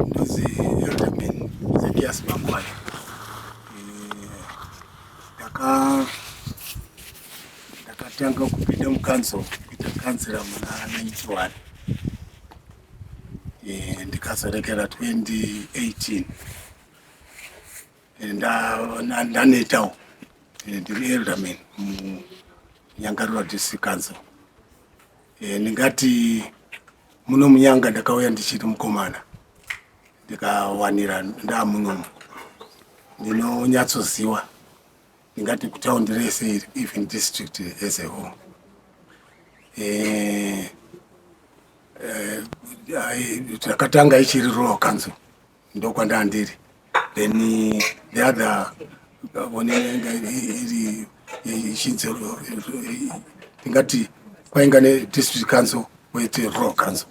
Ndozi Elderman Zekias Mangwani. Ndakatanga kupinda mukanzuru, kuita kanzura muna 91, ndikazorekera 2018. Ndanetawo. Ndiri elderman muNyanga Rural District Council. Ndingati muno muNyanga ndakauya ndichiri mukomana, ndikawanira ndamunomu. Ndinonyatsoziwa, ndingati kutaundi rese iri, even district as a whole. Takatanga ichiri rural council, ndokwandaa ndiri. Then the other iri ichinzi, tingati kwainga nedistrict council, koite rural council.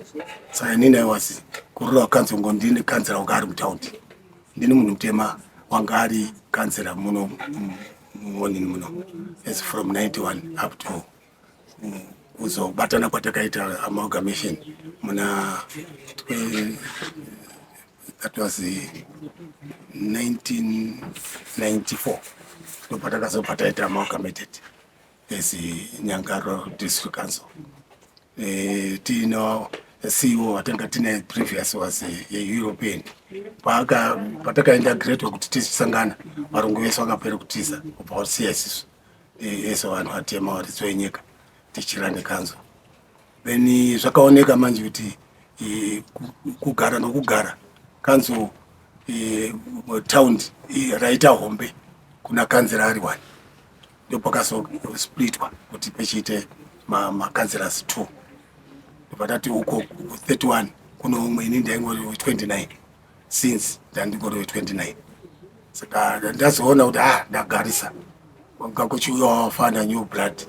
Saka inini I was kurural council, ngo ndini kanzera wanga ari mutaundi, ndini munhu mutema wanga ari kanzera muno muonini muno, as from 91 up to kuzobatana kwatakaita, amalgamation muna, that was 1994, ndopatakazobva taita amalgamated as Nyanga Rural District Council. Tino CEO watanga tine previous was yeEuropean. Patakaenda great kuti tisangana, varungu vese vakapera kutiza, kubva kusiya isisu ese vanhu vatema, varidzi venyika, tichira nekanzo. Then zvakaoneka manje kuti kugara nokugara kanzo town raita hombe kuna kanzera ari one. Ndopakazosplitwa kuti pechiite makanzerasi 2. Ndopatati uko 31 kuno umwe, ini ndaingori 29, since ndandingori 29. Saka ndazoona kuti, ah, ndagarisa, kwanga kuchiuyawo wafana new blood.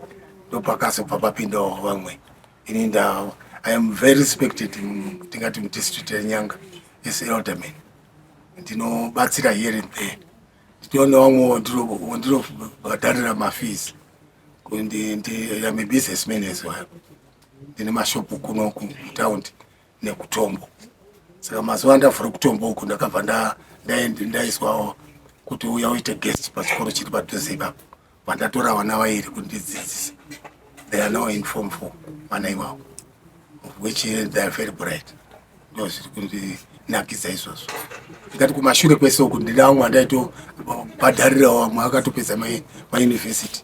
Ndopakazobva papindawo vamwe. Ini nda I am very respected, tingati mudistrict yeNyanga as elderman. Ndinobatsira here and there, ndinoona vamwe ndinobhadharira mafees. Am a businessman as well, ndine mashopu kuno kutaundi nekutombo. Saka mazuva andavhura kutombo uku, ndakabva ndaiswawo kuti uya uite guest pachikoro chiri padhuze ipapo. Pandatora vana vairi kundidzidzisa, they are now in form 4, vana ivavo, of which they are very bright. Ndo zviri kundinakidza izvozvo. Ndikati kumashure kwese uku ndine vamwe vandaitobhadharirawo, vamwe akatopedza mayunivhesiti.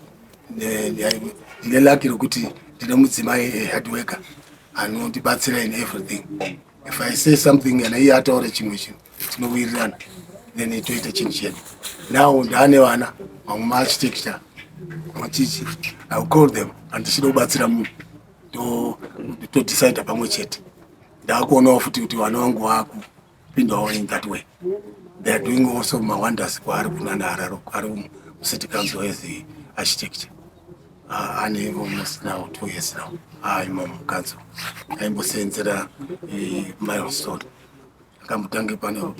Ndine lucky rekuti ndine mudzimai hard worker anondibatsira in everything. If I say something kana iye ataure chimwe chinhu, tinowirirana, then toita chinhu chedu. Now ndaane vana vamwe maarchitecture, machichi. I will call them handichida kubatsira munhu, todecida pamwe chete. Ndakuonawo futi kuti vana vangu vakupindawo in that way. They are doing also mawonders kwaari kunana Harare, ari mucity council as architecture. Ane almost now 2 years now aimo mucouncil. Aimbosenzera Milestone, akambotange pano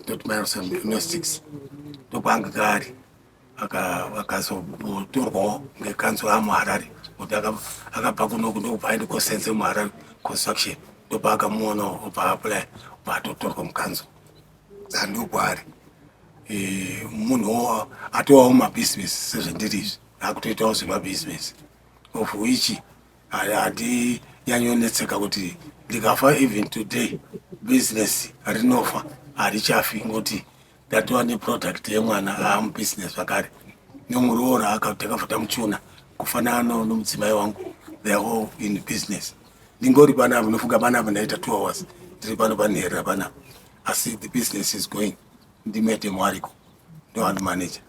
dot Milestone no 6, ndokwanga kaari. Akazotorwawo ngekanzuro amuHarare, kuti akabva kunoku, ndokubva aende kosenze muHarare Construction. Ndopaakamuonawo, obva apply, obva atotorwa mukanzuro. Saka ndokwaari. Munhuwo atovawo mumabhizinesi sezvandiri izvi, akutoitawo zvemabhizinesi, of which handinyanyonetseka kuti ndikafa even today, business rinofa harichafi, ngokuti ndatova neproduct yemwana aamubusiness zvakare, nemuroora takabva tamuchuna kufanana nomudzimai wangu. They are all in business. Ndingori panapa, unofunga panapa ndaita 2 hours ndiri pano panherera panapa, asi the business is going. Ndimete mwariko ndo manager.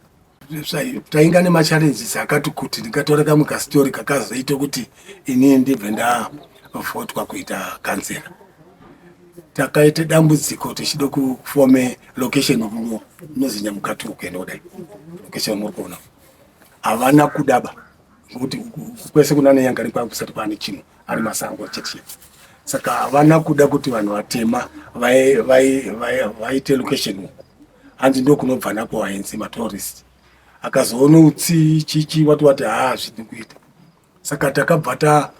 Tainga nemachallenges akati kuti ndingatora kamwe kastori kakazoita kuti inini ndibve ndavhotwa kuita kansela. Takaita dambudziko tichida kufome location kuno inozi Nyamukati, ukuenda kudai, location muri kuona. Havana kudaba, ngokuti kwese kuna neNyanga nekwangu kusati kwaane chinhu, ari masango chete chete. Saka havana kuda kuti vanhu vatema vaite location uku, hanzi ndokunobva nako vaenzi, matourist. Akazoona utsi chichi, wati wati haa, zvidi kuita. Saka takabva ta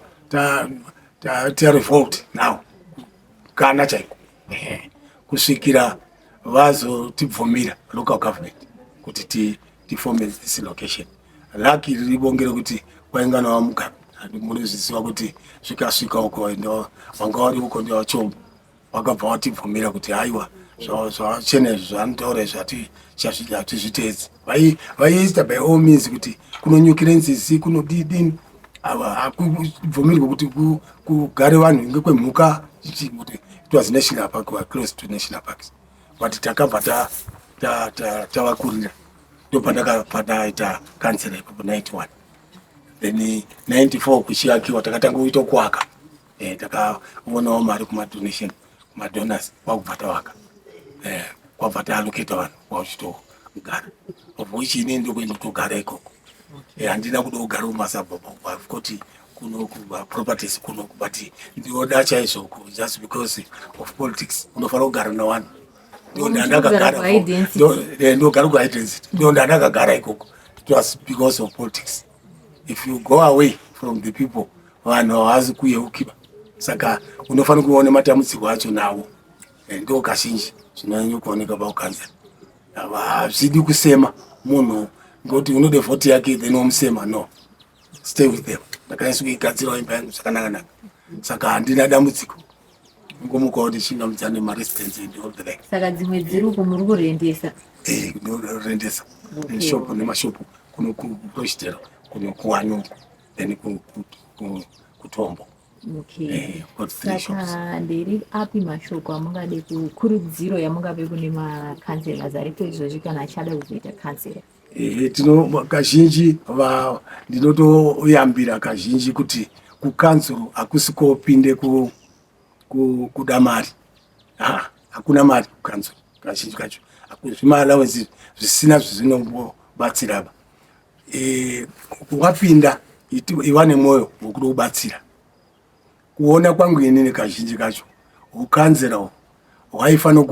revolt now. Kana chaiko kusvikira vazotibvumira local government kuti tifome this location. Lucky riripo ngerekuti kwainga naVaMugabe, munozviziva kuti zvikasvika uko vanga vari uko ndevachombo, vakabva vatibvumira kuti haiwa, zvachena izvi zvanotaura izvi hatizviteedzi. Vaiita by all means kuti kunonyukire nzizi, kunodidini, hakubvumirwe kuti kugare vanhu ngekwemhuka. It was national park, we are close to national parks, but takabva tavakurira. Ndopandakaita kansela ipapo 91, then 94 kuchiakiwa, takatanga kuita kuaka. Takaonawo mari kumadonation, kumadonors, kwakubva tavaka, kwabva taallocata vanhu kwauchitogara, of which ini ndokuenda kutogara ikoko. Handina kuda kugara kumasuburbs kuti kuno kumaproperties kunoku, but ndinoda chaizvo just because of politics unofanira kugara navanhu. Ndondandakagara, ndogara kuhigh density, ndondandakagara ikoko. It was because of politics. If you go away from the people, vanhu havazi kuyeukiba, saka unofanira kuona matambudziko acho nawo. Ndo kazhinji zvinonyanya kuoneka paukanzera. Hazvidi kusema munhu ngekuti unode vhoti yake then womusema. No, stay with them. Ndakanyatsa kuigadzirawo imba yangu zvakanaka-naka, saka handina dambudziko, ngomukawo ndichingamidza nemaresidents and all the like. Saka dzimwe dziri uko muri kurendesa? Eh, ndorendesa shopu nemashopu kuno kuRochdale, kuno kuWanuku, then kuTombo. Got three shops. Saka nderi api mashoko amungade, kukurudziro yamungape kune macouncillors aripo izvozvi kana achada kuzoita councillor? Tino kazhinji ndinotoyambira kazhinji kuti kukanzuro hakusi kopinde kuda mari. Ha, hakuna mari kukanzuro kazhinji kacho. Zvimaallowance zvisina zvezvinombobatsira ba. Wapinda, iva nemwoyo wekuda kubatsira. Kuona kwangu inini, kazhinji kacho ukanzera hwaifanira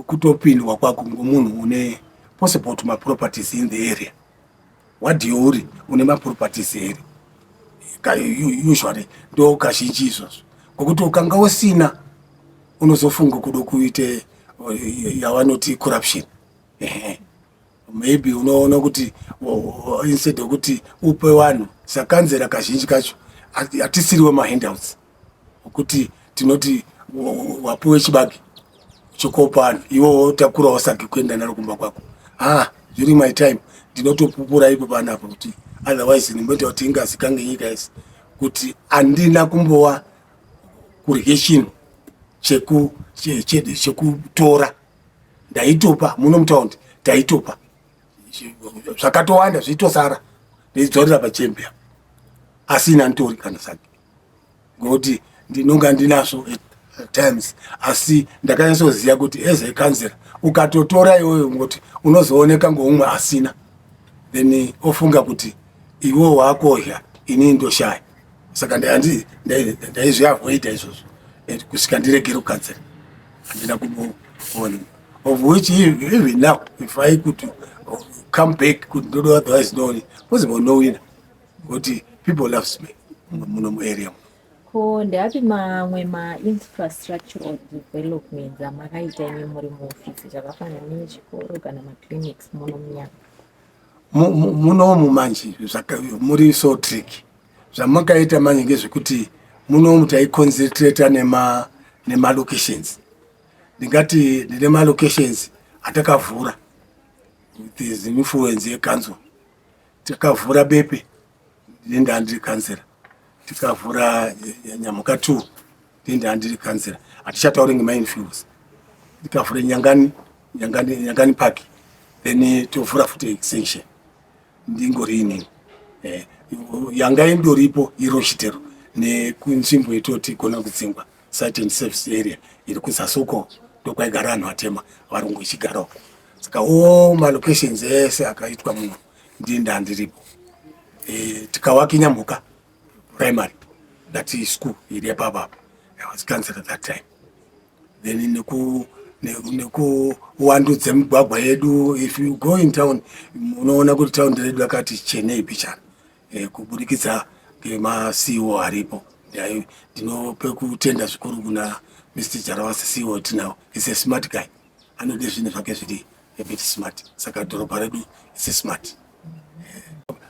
kutopindwa kwako ngomunhu une possible to maproperties in the area. Wadhiyo uri une maproperties here? Usually ndo kazhinji izvozvo, ngokuti ukanga usina unozofunga kuda kuite yavanoti corruption. Ehe. Maybe unoona kuti instead yekuti upe vanhu sakanzera, kazhinji kacho hatisiriwo mahandouts okuti tinoti wapiwe chibage chokopa vanhu, iwe wotakurawo sagi kuenda naro kumba kwako. Ah, during my time ndinotopupura ipo panapa kuti otherwise ndimboita kuti ingazikange nyika yese kuti handina kumbowa kurye chinhu chekutora. Ndaitopa muno mutaundi, taitopa zvakatowanda, zviitosara ndeidzorera pachembe, asi ina nditori kana sagi, ngokuti ndinonga ndinazvo at times. Asi ndakanyatsoziva kuti as a councillor ukatotora iwewe, ngokuti unozooneka ngoumwe asina, then ofunga kuti iwe wakodya, inini ndoshaya. Saka ndaizviavoida izvozvo kusvika ndiregere kukansela. Handina kumboona, of which even now if I could come back kuti ndodo, otherwise no possible, no winner, kuti people loves me muno muarea muno. Ko ndeapi mamwe mainfrastructural developments amakaita imi muri muofisi, zvakafanana nezvikoro kana maclinics muno munyama? Munomu manje muri so tricky. Zvamakaita manje ngezvekuti munomu taiconcentrata nemalocations. Ndingati ndine malocations atakavhura with the influence yecouncil. Takavhura Bepe, ndine ndandiri kansela. Tikavhura Nyamuka 2, ndine ndandiri kansela. Hatichatauri ngemainfills. Tikavhura Nyangani Park, then tovhura futi extension, ndingori inini. Yanga indoripo iRochdale nekunzvimbo yetoti gona kudzingwa, site and service area iri kuzasi uko, ndokwaigara vanhu vatema, varungu ichigara uko. Saka all malocations ese akaitwa muno ndii ndandiripo. Tikawaki Nyamhuka Primary, that is school iri apapapo. I was councillor that time. Then nekuwandudza migwagwa yedu. If you go in town, unoona kuti town redu rakati chenei pichana, kubudikidza ngemaCEO aripo. Ndinope kutenda zvikuru kuna Mr Jarawa, CEO tinawo. Is a smart guy, anode zvinhu zvake zviri a bit smart, saka dhorobha redu is a smart.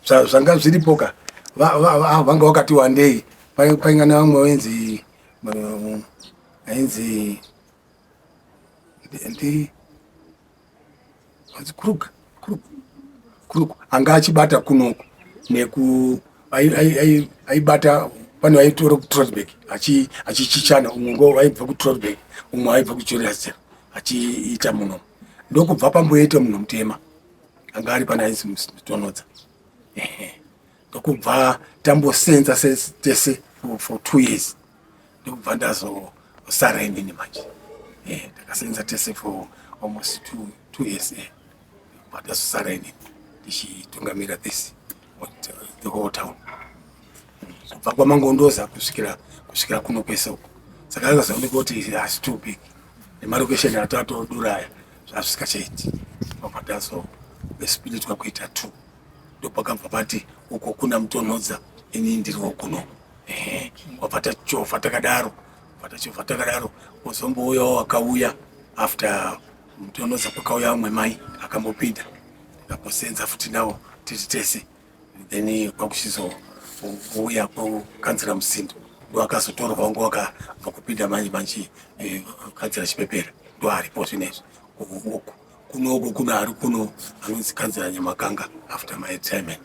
Zvanga zviripo ka, vanga vakati wandei. Painga nevamwe vainzi ainzi ndi Krug, Krug, Krug anga achibata kunoku neku aibata pane vaitora kuTrotberg achichichana. Umwe ngo vaibva kuTrotberg, umwe aibva kuJuliasdale achiita muno. Ndokubva pamboita munhu mutema anga ari pana ainzi Mutonodza. Ndokubva tambosenza tese for 2 years, ndokubva ndazosara inini manje. Takasenza tese for almost 2 years, ndokubva ndazosara inini ndichitungamira this the whole town, kubva kwaMangondoza kusvikira kuno kwese uko. Saka akazooneka kuti asi too big, nemarokesheni atatodura aya, zvazvisikachaiti. Pabva tazosplitwa kuita two. Ndopakabva pati uko kuna Mutonhodza, ini ndiriwo kuno. Ehe, wabva tachovha takadaro, bva tachovha takadaro. Kuzombouyawo wakauya after Mutonhodza, kwakauya vamwe mai akambopinda, tikambosenza futi nawo tiri tese. Then kwakuchizouya kukanzira Musindo, ndo akazotorwa wangu wakabva kupinda manje manje, kanzira Chipepera ndo aripo zvinezvi. Uku kunoku kuna ari kuno anonzi kanzira Nyamakanga after my retirement.